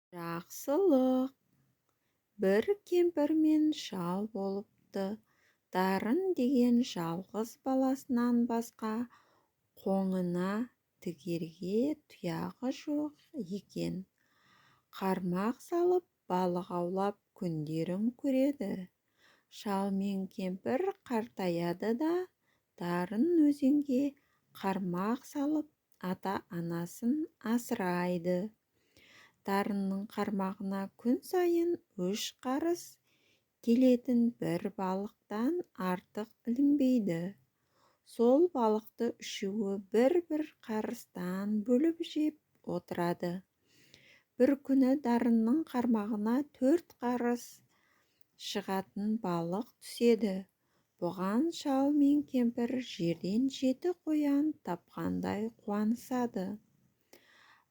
Жақсылық. Бір кемпір мен шал болыпты. Дарын деген жалғыз баласынан басқа қоңына тігерге тұяғы жоқ екен. Қармақ салып, балық аулап күндерін көреді. Шал мен кемпір қартаяды да, Дарын өзенге қармақ салып, ата-анасын асырайды. Дарынның қармағына күн сайын 3 қарыс келетін бір балықтан артық ілінбейді. Сол балықты үшеуі бір-бір қарыстан бөліп жеп отырады. Бір күні Дарынның қармағына 4 қарыс шығатын балық түседі. Бұған шал мен кемпір жерден жеті қоян тапқандай қуанысады.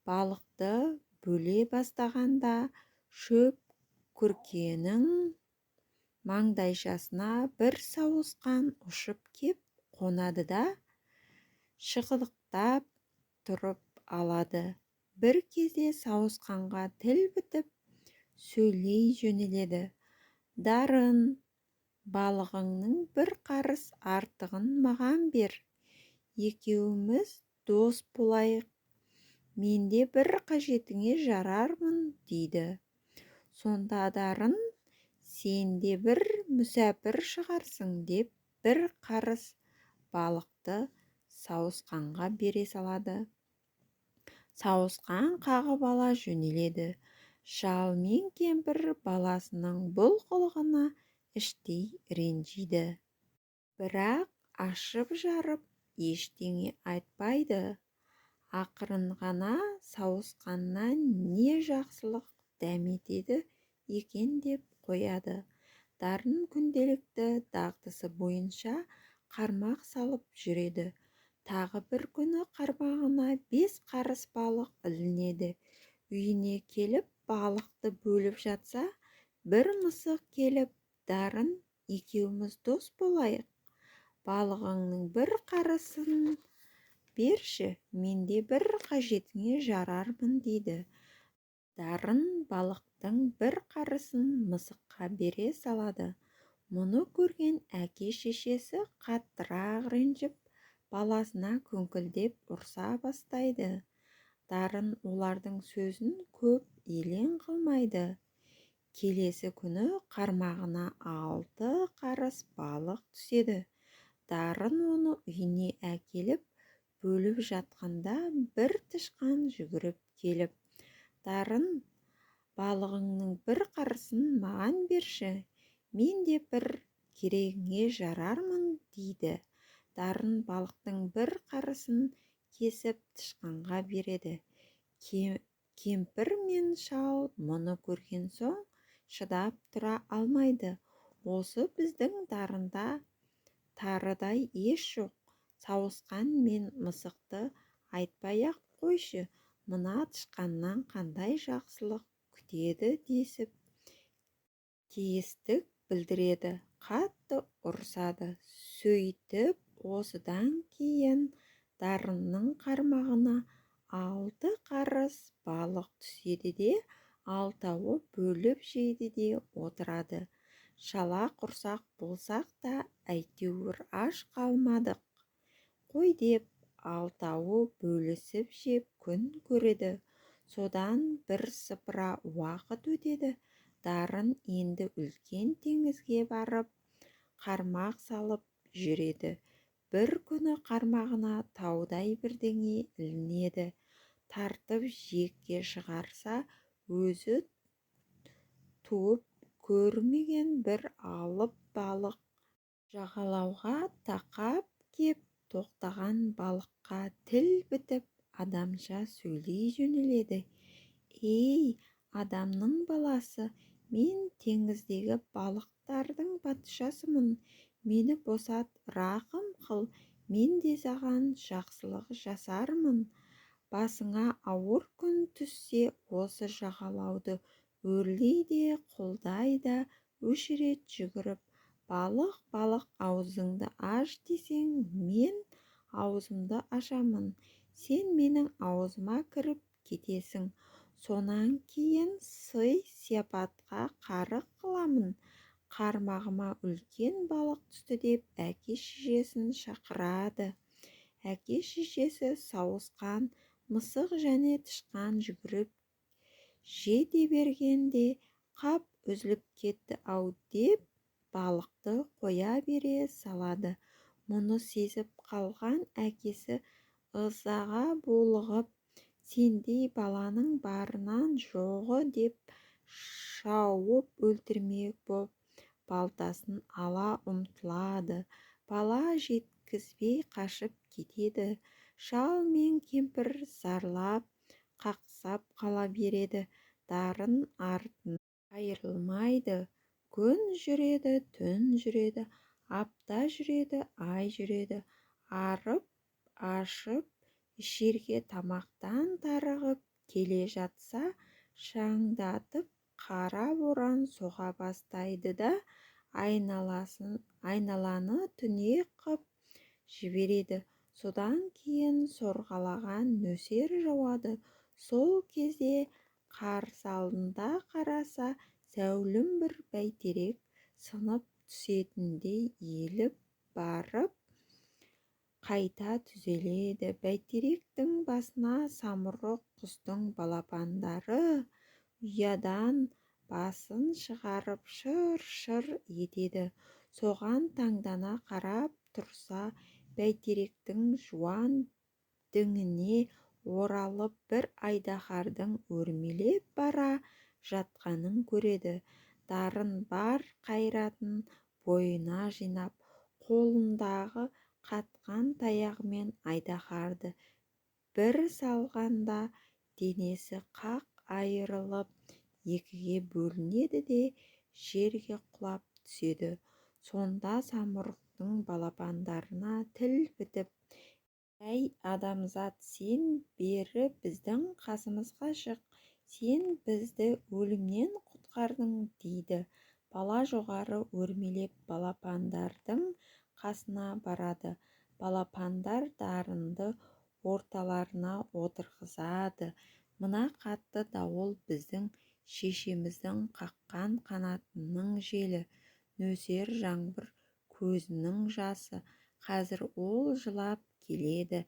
Балықты бөле бастағанда, шөп күркенің маңдайшасына бір сауысқан ұшып кеп қонады да, шықылықтап тұрып алады. Бір кезде сауысқанға тіл бітіп, сөйлей жөнеледі: «Дарын, балығыңның бір қарыс артығын маған бер, екеуміз дос болайық, мен де бір қажетіңе жарармын», – дейді. Сонда Дарын: «Сен де бір мүсәпір шығарсың», – деп, бір қарыс балықты сауысқанға бере салады. Сауысқан қағып ала жөнеледі. Шал мен кемпір баласының бұл қылығына іштей ренжиді, бірақ ашып-жарып ештеңе айтпайды. Ақырын ғана «Сауысқаннан не жақсылық дәметеді екен?» деп қояды. Дарын күнделікті дағдысы бойынша қармақ салып жүреді. Тағы бір күні қармағына 5 қарыс балық ілінеді. Үйіне келіп, балықты бөліп жатса, бір мысық келіп: «Дарын, екеуміз дос болайық. Балығыңның бір қарысын берші, мен де бір қажетіңе жарармын», – дейді. Дарын балықтың бір қарысын мысыққа бере салады. Мұны көрген әке-шешесі қаттырақ ренжіп, баласына күңкілдеп ұрса бастайды. Дарын олардың сөзін көп елең қылмайды. Келесі күні қармағына 6 қарыс балық түседі. Дарын оны үйіне әкеліп, бөліп жатқанда, бір тышқан жүгіріп келіп: «Дарын, балығыңның бір қарысын маған берші, мен де бір керегіңе жарармын», – дейді. Дарын балықтың бір қарысын кесіп, тышқанға береді. Кемпір мен шал мұны көрген соң шыдап тұра алмайды: «Осы біздің Дарында тарыдай ес жоқ. Сауысқан мен мысықты айтпай-ақ қойшы, мына тышқаннан қандай жақсылық күтеді?» – десіп, кейістік білдіреді, қатты ұрсады. Сөйтіп, осыдан кейін Дарынның қармағына 6 қарыс балық түседі де, алтауы бөліп жейді де отырады. «Шала құрсақ болсақ та, әйтеуір аш қалмадық қой», – деп, алтауы бөлісіп жеп күн көреді. Содан бірсыпыра уақыт өтеді. Дарын енді үлкен теңізге барып, қармақ салып жүреді. Бір күні қармағына таудай бірдеңе ілінеді. Тартып жиекке шығарса, өзі туып көрмеген бір алып балық. Жағалауға тақап кеп тоқтаған балыққа тіл бітіп, адамша сөйлей жөнеледі: «Ей, адамның баласы, мен теңіздегі балықтардың патшасымын. Мені босат, рақым қыл, мен де саған жақсылық жасармын. Басыңа ауыр күн түссе, осы жағалауды өрлей де, құлдай да үш рет жүгіріп, "Балық, балық, аузыңды аш" десең, мен аузымды ашамын. Сен менің аузыма кіріп кетесің. Сонан кейін сый-сияпатқа қарық қыламын. Қармағыма үлкен балық түсті деп әке-шешесін шақырады. Әке-шешесі сауысқан, мысық және тышқан жүгіріп жете бергенде, қап, үзіліп кетті-ау деп балықты қоя бере салады. Мұны сезіп қалған әкесі ызаға булығып, сендей баланың барынан жоғы деп шауып өлтірмек боп, балтасын ала ұмтылады. Бала жеткізбей қашып кетеді. Шал мен кемпір зарлап, қақсап қала береді. Дарын артынан қайырылмайды. Күн жүреді, түн жүреді, апта жүреді, ай жүреді. Арып-ашып, ішерге тамақтан тарығып келе жатса, шаңдатып қара боран соға бастайды да, айналаны түнек қып жібереді. Содан кейін сорғалаған нөсер жауады. Сол кезде қарсы алдында қараса, зәулім бір бәйтерек сынып түсетіндей иіліп барып, қайта түзеледі. Бәйтеректің басына самұрық құстың балапандары ұядан басын шығарып шыр-шыр етеді. Соған таңдана қарап тұрса, бәйтеректің жуан діңіне оралып бір айдаһардың өрмелеп бара жатқанын көреді. Дарын бар қайратын бойына жинап, қолындағы қатқан таяғымен айдаһарды бір салғанда, денесі қақ айырылып, екіге бөлінеді де, жерге құлап түседі. Сонда самұрықтың балапандарына тіл бітіп, әй, адамзат, сен бері біздің қасымызға шық, сен бізді өлімнен құтқардың дейді. Бала жоғары өрмелеп балапандардың қасына барады. Балапандар Дарынды орталарына отырғызады. Мына қатты дауыл біздің шешеміздің қаққан қанатының желі, нөсер жаңбыр көзінің жасы. Қазір ол жылап келеді.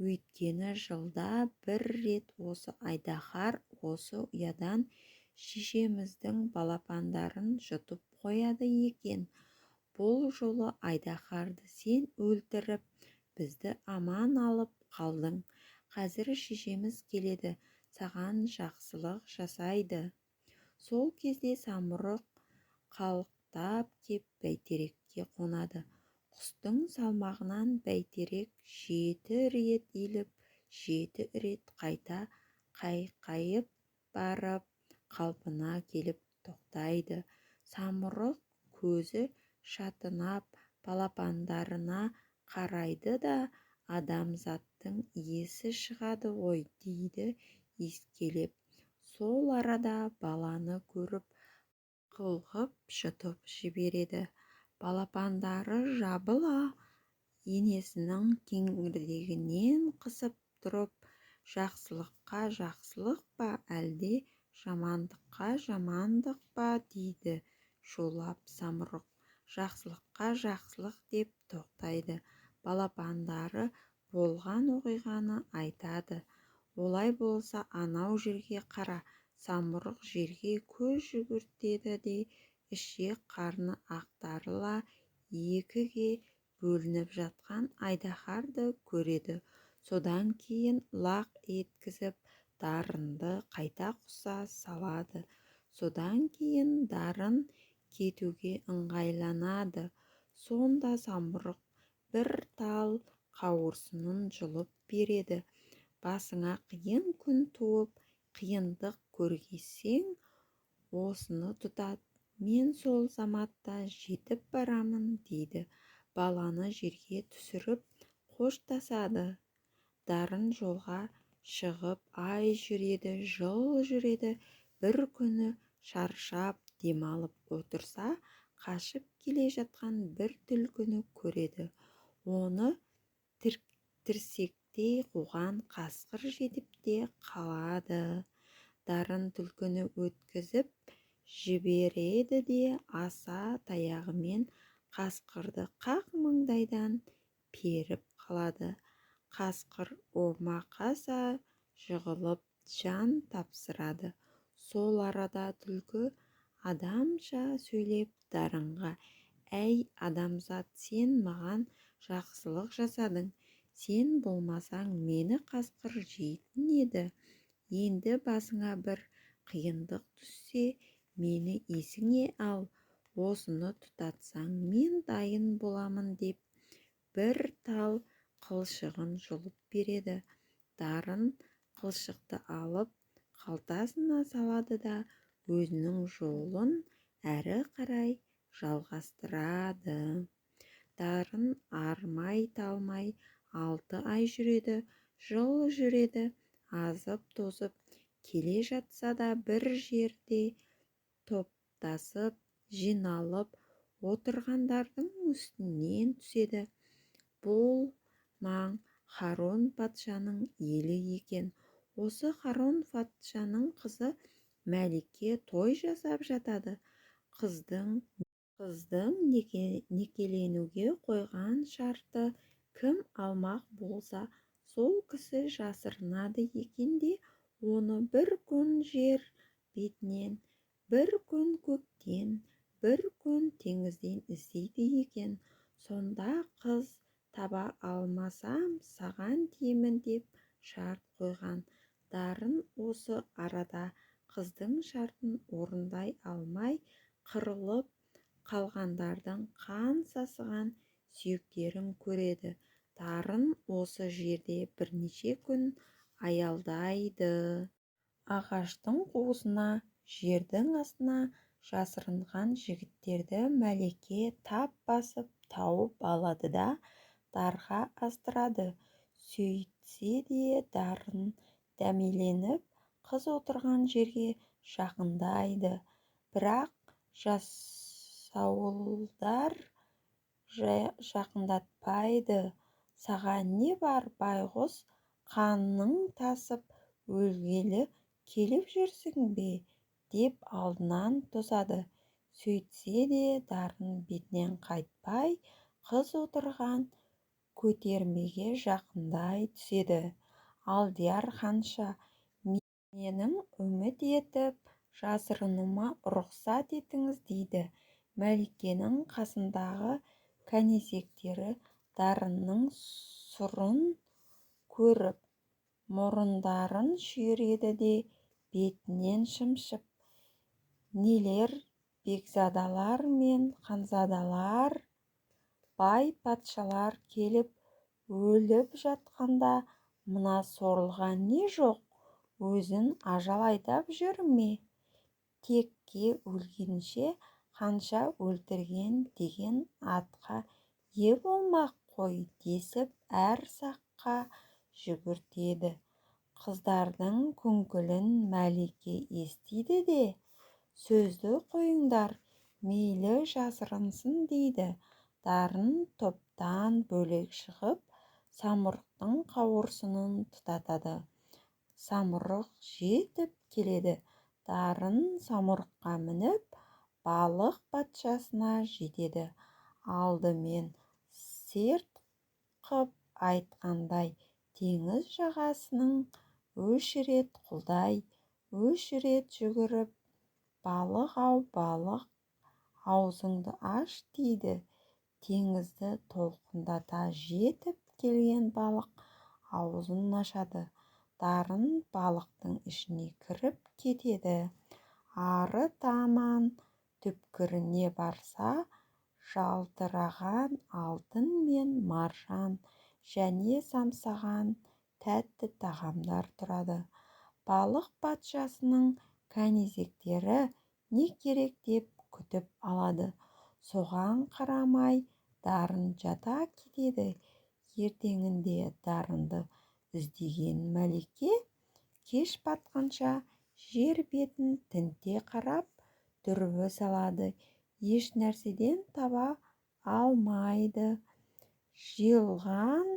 Өйткені жылда бір рет осы айдаһар осы ұядан шешеміздің балапандарын жұтып қояды екен. Бұл жолы айдаһарды сен өлтіріп, бізді аман алып қалдың. Қазір шешеміз келеді, саған жақсылық жасайды. Сол кезде самұрық қалықтап кеп бәйтерекке қонады. Құстың салмағынан бәйтерек 7 рет иіліп, 7 рет қайта қайқайып барып, қалпына келіп тоқтайды. Самұрық көзі шатынап, балапандарына қарайды да, адамзаттың иісі шығады ғой дейді иіскелеп. Сол арада баланы көріп, қылғып жұтып жібереді. Балапандары жабыла енесінің кеңірдегінен қысып тұрып, жақсылыққа жақсылық па, әлде жамандыққа жамандық па дейді шулап самұрық. Жақсылыққа жақсылық деп тоқтайды. Балапандары болған оқиғаны айтады. Олай болса, анау жерге қара. Самұрық жерге көз жүгіртеді де, ішек-қарны ақтарыла екіге бөлініп жатқан айдаһарды көреді. Содан кейін лақ еткізіп, Дарынды қайта құса салады. Содан кейін Дарын кетуге ыңғайланады. Сонда самұрық бір тал қауырсынын жұлып береді. Басыңа қиын күн туып, қиындық көргесең, осыны тұтат. Мен сол заматта жетіп барамын дейді. Баланы жерге түсіріп қоштасады. Дарын жолға шығып ай жүреді, жыл жүреді. Бір күні шаршап демалып отырса, қашып келе жатқан бір түлкіні көреді. Оны тірсектей қуған қасқыр жетіп те қалады. Дарын түлкіні өткізіп жібереді де, аса таяғымен қасқырды қақ маңдайдан періп қалады. Қасқыр омақаса жығылып, жан тапсырады. Сол арада түлкі адамша сөйлеп Дарынға: «Әй, адамзат, сен маған жақсылық жасадың. Сен болмасаң, мені қасқыр жейтін еді. Енді басыңа бір қиындық түссе, мені есіңе ал. Осыны тұтатсаң, мен дайын боламын», – деп бір тал қылшығын жұлып береді. Дарын қылшықты алып, қалтасына салады да, өзінің жолын әрі қарай жалғастырады. Дарын армай-талмай 6 ай жүреді, жыл жүреді. Азып-тозып келе жатса да, бір жерде топтасып жиналып отырғандардың үстінен түседі. Бұл маң Харон патшаның елі екен. Осы Харон патшаның қызы Мәлике той жасап жатады. Қыздың некеленуге қойған шарты: кім алмақ болса, сол кісі жасырынады екен де, оны бір күн жер бетінен, бір күн көктен, бір күн теңізден іздейді екен. Сонда қыз таба алмасам, саған тиемін деп шарт қойған. Дарын осы арада қыздың шартын орындай алмай, қырылып қалғандардың қан сасыған сүйектерін көреді. Дарын осы жерде бірнеше күн аялдайды. Ағаштың қуысына, жердің астына жасырынған жігіттерді Мәлике тап басып тауып алады да, дарға астырады. Сөйтсе де Дарын дәмеленіп, қыз отырған жерге жақындайды. Бірақ жасауылдар жақындатпайды. «Саған не бар, байғұс, қаның тасып өлгелі келіп жүрсің бе?» – деп алдынан тосады. Сөйтсе де Дарын бетінен қайтпай, қыз отырған көтермеге жақындай түседі. «Алдияр ханша, менің үміт етіп жасырынуыма рұқсат етіңіз», – дейді. Мәликенің қасындағы кәнизектері Дарынның сұрын көріп, мұрындарын шүйіреді де, бетінен шымшып: «Нелер, бекзадалар мен ханзадалар, бай патшалар келіп өліп жатқанда, мына сорлыға не жоқ? Өзін ажал айдап жүр ме? Текке өлгенше, ханша өлтірген деген атқа ие болмақ қой», – десіп, әр саққа жүгіртеді. Қыздардың күңкілін Мәлике естиді де: «Сөзді қойыңдар, мейлі жасырынсын», – дейді. Дарын топтан бөлек шығып, самұрықтың қауырсынын тұтатады. Самұрық жетіп келеді. Дарын самұрыққа мініп, балық патшасына жетеді. Алдымен серт қып айтқандай, теңіз жағасының үш рет құлдай, үш рет жүгіріп, «Балық ау, балық, аузыңды аш!» дейді. Теңізді толқындата жетіп келген балық аузын ашады. Дарын балықтың ішіне кіріп кетеді. Ары таман түкпіріне барса, жалтыраған алтын мен маржан және самсаған тәтті тағамдар тұрады. Балық патшасының кәнизектері не керек деп күтіп алады. Соған қарамай Дарын жата кетеді. Ертеңінде Дарынды іздеген Мәлике кеш батқанша жер бетін тінте қарап, дүрбі салады. Еш нәрседен таба алмайды. Жиылған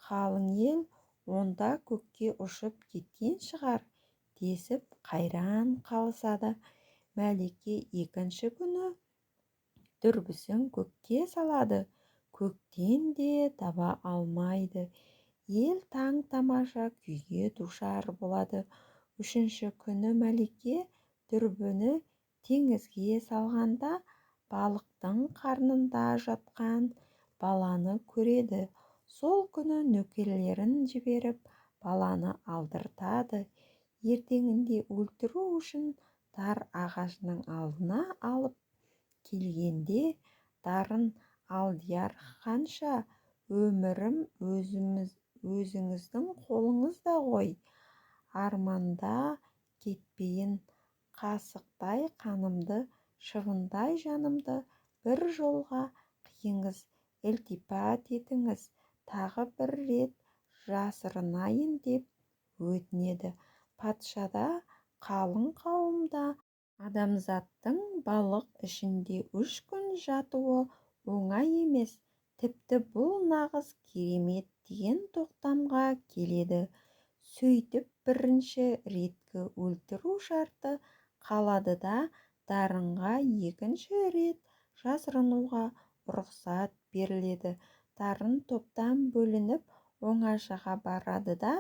қалың ел: «Онда көкке ұшып кеткен шығар», – Десіп қайран қалысады. Мәлике екінші күні дүрбісін көкке салады. Көктен де таба алмайды. Ел таң-тамаша күйге душар болады. Үшінші күні Мәлике дүрбіні теңізге салғанда, балықтың қарнында жатқан баланы көреді. Сол күні нөкерлерін жіберіп, баланы алдыртады. Ертеңінде өлтіру үшін дар ағашының алдына алып келгенде, Дарын: «Алдияр ханша, өмірім өзіңіздің қолыңызда ғой. Арманда кетпейін. Қасықтай қанымды, шыбындай жанымды бір жолға қиыңыз, ілтипат етіңіз, тағы бір рет жасырынайын», – деп өтінеді. Патша да, қалың қауым да: «Адамзаттың балық ішінде 3 күн жатуы оңай емес, тіпті бұл нағыз керемет», – деген тоқтамға келеді. Сөйтіп, бірінші реткі өлтіру шарты қалады да, Дарынға екінші рет жасырынуға рұқсат беріледі. Дарын топтан бөлініп, оңашаға барады да,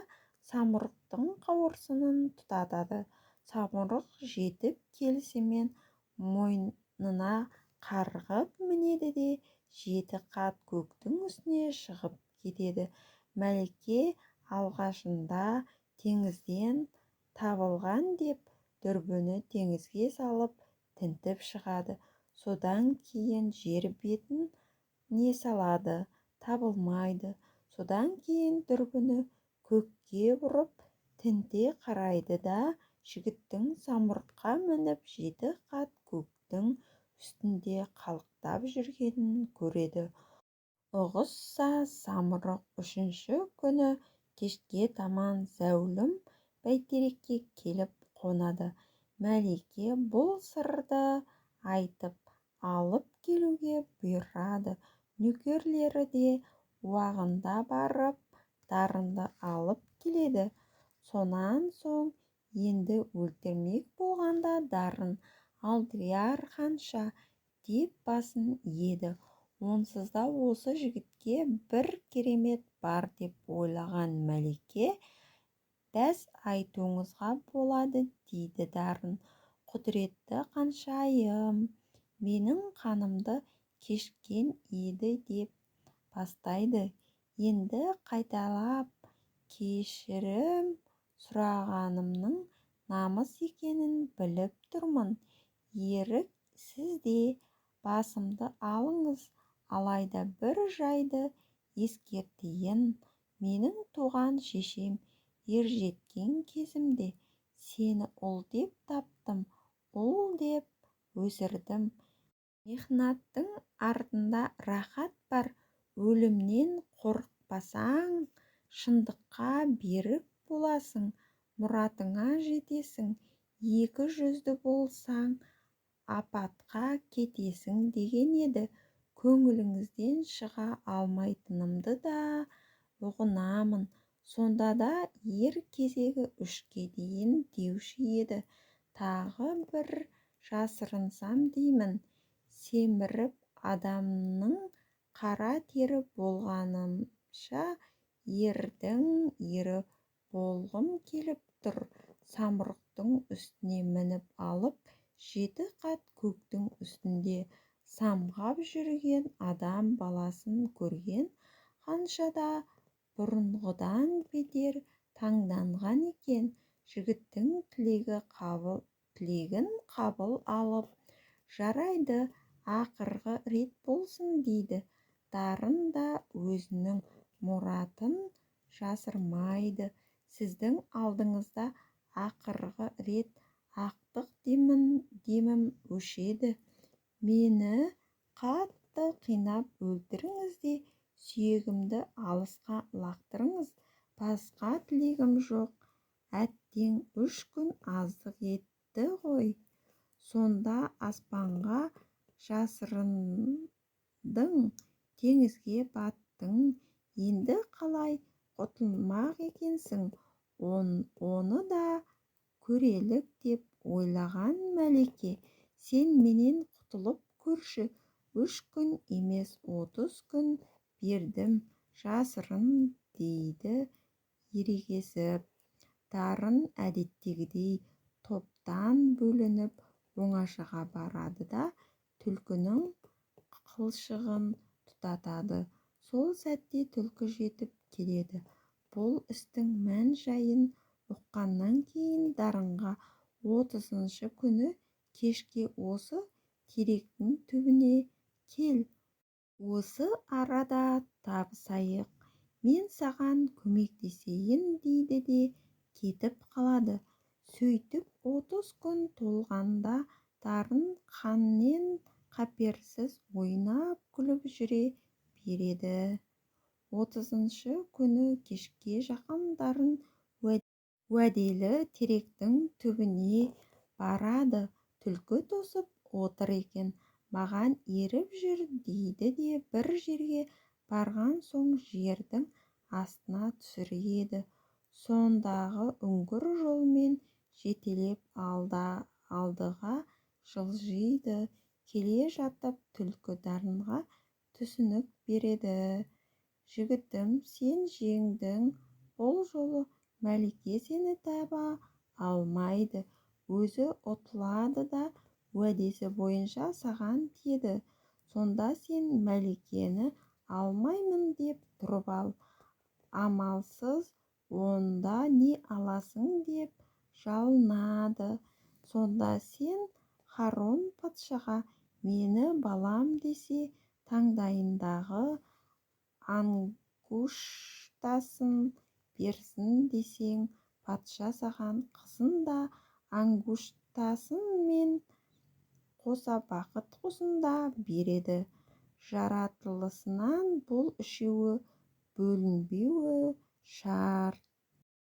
самұрықтың қауырсынын тұтатады. Самұрық жетіп келісімен мойнына қарғып мінеді де, жеті қат көктің үстіне шығып кетеді. Мәлике алғашында теңізден табылған деп, дүрбіні теңізге салып тінтіп шығады. Содан кейін жер бетіне салады, табылмайды. Содан кейін дүрбіні көкке бұрып тінте қарайды да, жігіттің самұрыққа мініп, жеті қат көктің үстінде қалықтап жүргенін көреді. Ұғысса, самұрық үшінші күні кешке таман зәулім бәйтерекке келіп қонады. Мәлике бұл сырды айтып, алып келуге бұйырады. Нөкерлері де уағында барып, Дарынды алып келеді. Сонан соң енді өлтірмек болғанда, Дарын: «Алдияр ханша», – деп басын иеді. Онсыз да осы жігітте бір керемет бар деп ойлаған Мәлике: «Дәс айтуыңызға болады», – дейді Дарын. «Құдіретті ханшайым менің қанымды кешкен еді», – деп бастайды. «Енді қайталап кешірім сұрағанымның намыс екенін біліп тұрмын. Ерік сізде, басымды алыңыз. Алайда бір жайды ескертейін. Менің туған шешем ержеткен кезімде сені ұл деп таптым, ұл деп өсірдім. Мехнаттың артында рахат бар. Өлімнен қорықпасаң, шындыққа берік боласың, мұратыңа жетесің. Екі жүзді болсаң, апатқа кетесің деген еді. Көңіліңізден шыға алмайтынымды да ұғынамын. Сонда да ер кезегі үшке дейін деуші еді. Тағы бір жасырынсам деймін. Семіріп, адамның қара тері болғанымша, ердің ері болғым келіп тұр». Самұрықтың үстіне мініп алып, жеті қат көктің үстінде самғап жүрген адам баласын көрген ханша да бұрынғыдан бетер таңданған екен. Жігіттің тілегін қабыл алып: «Жарайды, ақырғы рет болсын», – дейді. Дарын да өзінің мұратын жасырмайды: «Сіздің алдыңызда ақырғы рет ақтық демім өшеді. Мені қатты қинап өлтіріңіз де, сүйегімді алысқа лақтырыңыз. Басқа тілегім жоқ. Әттең, 3 күн аздық етті ғой. Сонда аспанға жасырындың, теңізге баттың. Енді қалай құтылмақ екенсің? Оны да Көрелік деп ойлаған Мәлике, сен менен құтылып көрші, 3 күн емес, 30 күн бердім, жасырын дейді ерегесіп. Дарын әдеттегідей топтан бөлініп оңашаға барады да, түлкінің қылшығын тұтатады. Сол сәтте түлкі жетіп келеді. Бұл істің мән-жайын ұққаннан кейін Дарынға 30-шы күні кешке осы теректің түбіне кел. Осы арада табысайық, мен саған көмектесейін дейді де кетіп қалады. Сөйтіп 30 күн толғанда Дарын қаннен қаперсіз ойнап күліп жүре береді. 30-шы күні кешке жақын Дарын уәделі теректің түбіне барады. Түлкі тосып отыр екен. Маған еріп жүр дейді де, бір жерге барған соң жердің астына түсіреді. Сондағы үңгір жолмен жетелеп алдыға жылжиды. Келе жатып түлкі Дарынға түсінік береді. Жігітім, сен жеңдің, бұл жолы Мәлике сені таба алмайды. Өзі ұтылады да, уәдесі бойынша саған тиеді. Сонда сен Мәликені алмаймын деп тұрып ал. Амалсыз онда не аласың деп жалынады. Сонда сен Харон патшаға мені балам десе, таңдайындағы ангуштасын берсін десең, патша саған қызын да ангуштасымен қоса бақыт құсын да береді. Жаратылысынан бұл үшеуі бөлінбеуі шарт.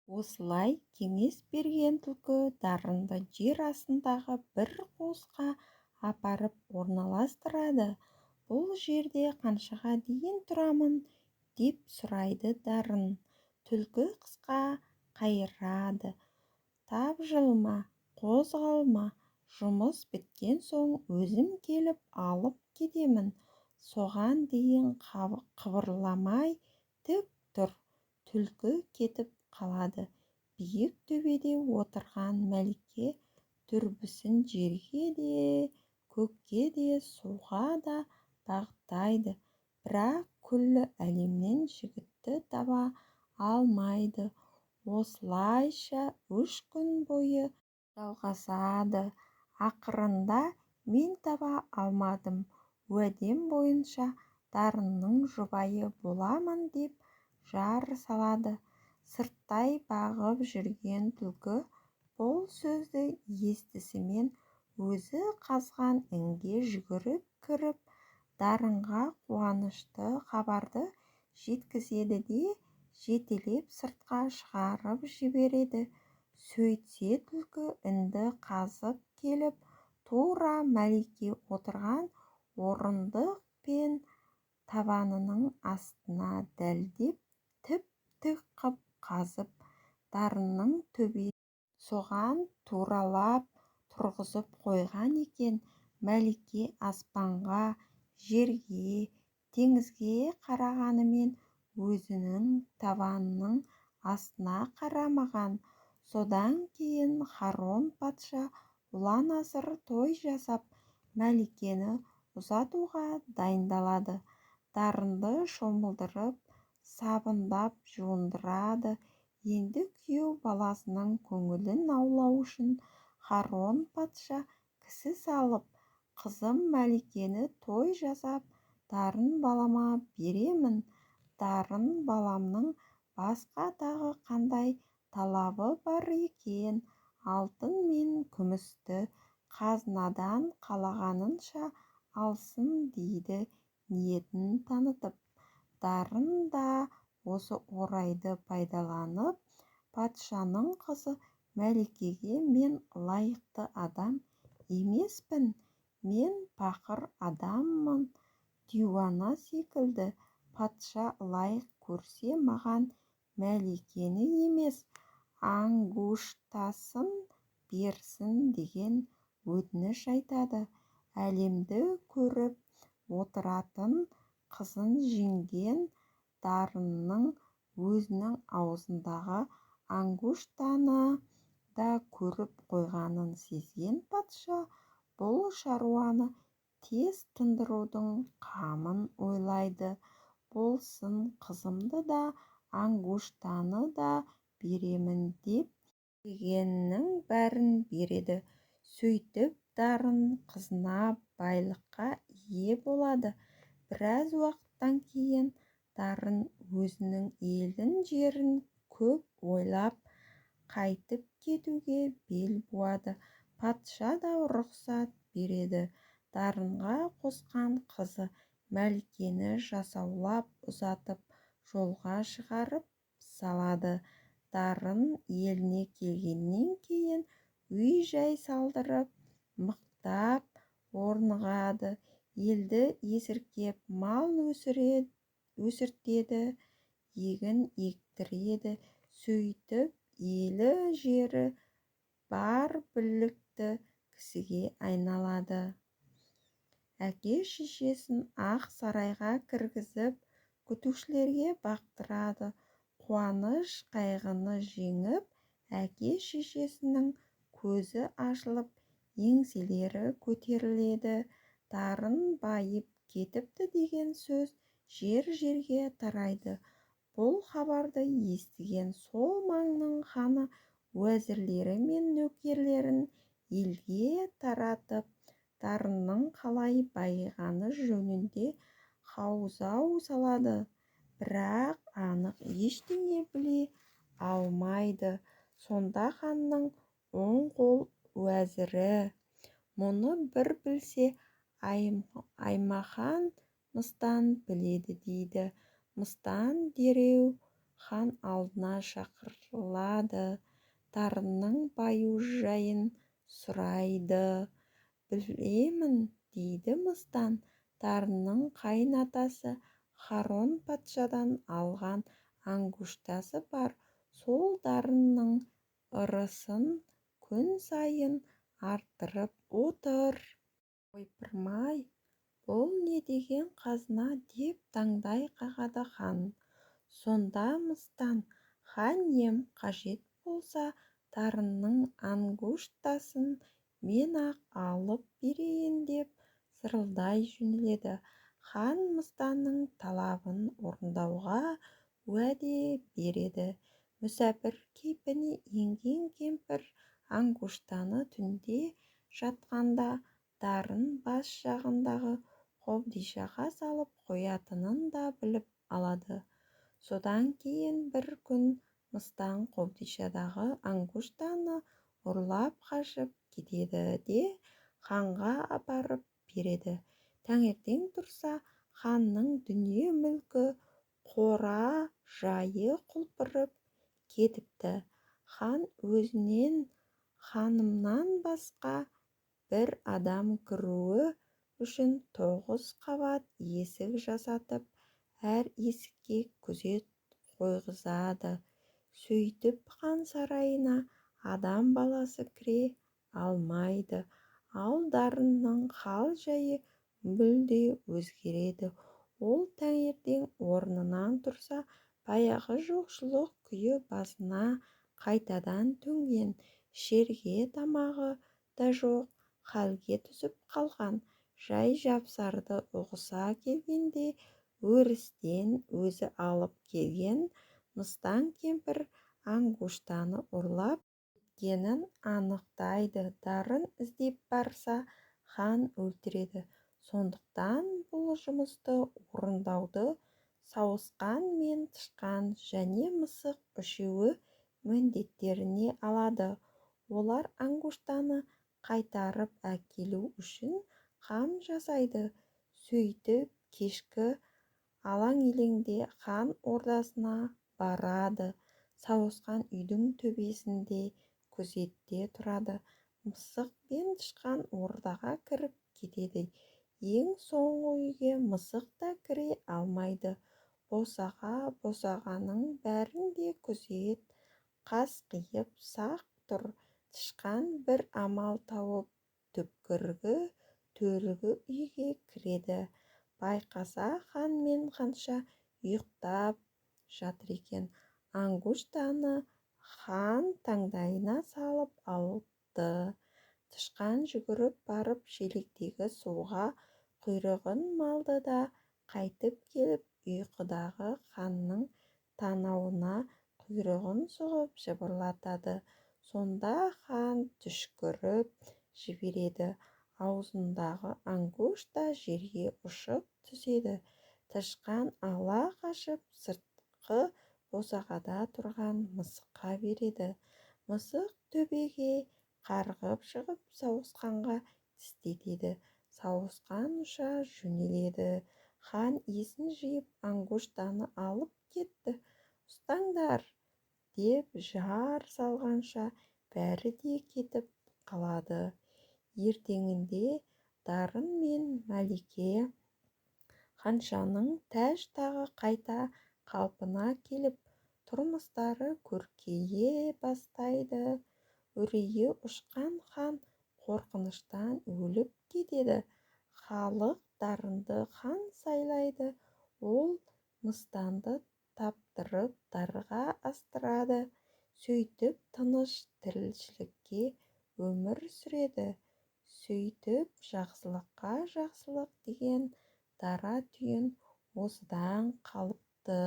Осылай кеңес берген түлкі Дарынды жер астындағы бір қуысқа апарып орналастырады. Бұл жерде қаншаға дейін тұрамын деп сұрайды Дарын. Түлкі қысқа қайырады. Тапжылма, қозғалма, жұмыс біткен соң өзім келіп алып кетемін. Соған дейін қыбырламай тік тұр. Түлкі кетіп қалады. Биік төбеде отырған Мәлике дүрбісін жерге де, көкке де, суға да бағыттайды. Бірақ күллі әлемнен жігітті таба алмайды. Осылайша 3 күн бойы жалғасады. Ақырында мен таба алмадым, уәдем бойынша Дарынның жұбайы боламын деп жар салады. Сырттай бағып жүрген түлкі бұл сөзді естісімен өзі қазған інге жүгіріп кіріп, Дарынға қуанышты хабарды жеткізеді де, жетелеп сыртқа шығарып жібереді. Сөйтсе түлкі інді қазып келіп, тура Мәлике отырған орындық пен табанының астына дәлдеп тіп-тік қып қазып, Дарынның төбесін соған туралап тұрғызып қойған екен. Мәлике аспанға, жерге, теңізге қарағанымен өзінің табанының астына қарамаған. Содан кейін Харон патша ұлан-асыр той жасап, Мәликені ұзатуға дайындалады. Дарынды шомылдырып, сабындап жуындырады. Енді күйеу баласының көңілін аулау үшін Харон патша кісі салып, қызым Мәликені той жасап, Дарын балама беремін. Дарын баламның басқа тағы қандай талабы бар екен? Алтын мен күмісті қазынадан қалағанынша алсын дейді ниетін танытып. Дарын да осы орайды пайдаланып, патшаның қызы Мәликеге мен лайықты адам емеспін, мен пақыр адаммын, диуана секілді. Патша лайық көрсе маған Мәликені емес, ангуштасын берсін деген өтініш айтады. Әлемді көріп отыратын қызын жеңген Дарынның өзінің аузындағы ангуштаны да көріп қойғанын сезген патша бұл шаруаны тез тындырудың қамын ойлайды. Болсын, қызымды да, ангуштаны да беремін деп дегеннің бәрін береді. Сөйтіп Дарын қызына байлыққа ие болады. Біраз уақыттан кейін Дарын өзінің елін, жерін көп ойлап, қайтып кетуге бел буады. Патша да рұқсат береді. Дарынға қосқан қызы Мәликені жасаулап ұзатып, жолға шығарып салады. Дарын еліне келгеннен кейін үй-жай салдырып, мықтап орнығады. Елді есіркеп, мал өсіртеді, егін ектіреді. Сөйтіп елі, жері бар білікті кісіге айналады. Әке-шешесін ақ сарайға кіргізіп, күтушілерге бақтырады. Қуаныш қайғыны жеңіп, әке-шешесінің көзі ашылып, еңселері көтеріледі. Дарын байып кетіпті деген сөз жер-жерге тарайды. Бұл хабарды естіген сол маңның ханы уәзірлері мен нөкерлерін елге таратып, Дарынның қалай байығаны жөнінде қаузау салады. Бірақ анық ештеңе біле алмайды. Сонда ханның оң қол уәзірі: мұны бір білсе, Аймахан мыстан біледі, дейді. Мыстан дереу хан алдына шақырылады. Дарынның баю жайын сұрайды. Білемін, дейді мыстан. Дарынның қайын атасы Харон патшадан алған ангуштасы бар. Сол Дарынның ырысын күн сайын арттырып отыр. Ойпырмай, бұл не деген қазына, деп таңдай қағады хан. Сонда мыстан: хан ием, қажет болса, Дарынның ангуштасын мен-ақ алып берейін, деп зырылдай жөнеледі. Хан мыстанның талабын орындауға уәде береді. Мүсәпір кейпіне енген кемпір ангуштаны түнде жатқанда Дарын бас жағындағы қобдишаға салып қоятынын да біліп алады. Содан кейін бір күн мыстан қобдишадағы ангуштаны ұрлап қашып кетеді де, ханға апарып береді. Таңертең тұрса, ханның дүние-мүлкі, қора-жайы құлпырып кетіпті. Хан өзінен ханымнан басқа бір адам кіруі үшін 9 қабат есік жасатып, әр есікке күзет қойғызады. Сөйтіп хан сарайына адам баласы кіре алмайды. Ал Дарынның хал-жайы мүлде өзгереді. Ол таңертең орнынан тұрса, баяғы жоқшылық күйі басына қайтадан төнген. Ішерге тамағы да жоқ халге түсіп қалған. Жай-жапсарды ұғыса келгенде өрістен өзі алып келген мыстан кемпір ангуштаны ұрлап кеткенін анықтайды. Дарын іздеп барса, хан өлтіреді. Сондықтан бұл жұмысты орындауды сауысқан мен тышқан және мысық үшеуі міндеттеріне алады. Олар ангуштаны қайтарып әкелу үшін қам жасайды. Сөйтіп кешкі алаң-елеңде хан ордасына барады. Сауысқан үйдің төбесінде күзетте тұрады. Мысық пен тышқан ордаға кіріп кетеді. Ең соңғы үйге мысық та кіре алмайды. Босаға-босағаның бәрінде күзет қасқиып сақ тұр. Тышқан бір амал тауып, түкпіргі төргі үйге кіреді. Байқаса, хан мен ханша ұйықтап жатыр екен. Ангуштаны хан таңдайына салып алыпты. Тышқан жүгіріп барып, шелектегі суға құйрығын малды да, қайтып келіп, ұйқыдағы ханның танауына құйрығын сұғып жыбырлатады. Сонда хан түшкіріп жібереді. Аузындағы ангушта жерге ұшып түседі. Тышқан ала қашып, сыртқы босағада тұрған мысыққа береді. Мысық төбеге қарғып шығып, сауысқанға тістетеді. Сауысқан ұша жөнеледі. Хан есін жиып, ангуштаны алып кетті, ұстаңдар деп жар салғанша, бәрі де кетіп қалады. Ертеңінде Дарын мен Мәлике ханшаның тәж-тағы қайта қалпына келіп, тұрмыстары көркейе бастайды. Үрейі ұшқан хан қорқыныштан өліп кетеді. Халық Дарынды хан сайлайды. Ол мыстанды таптырып, дарға астырады. Сөйтіп тыныш тіршілікке өмір сүреді. Сөйтіп, жақсылыққа жақсылық деген дара түйін осыдан қалыпты.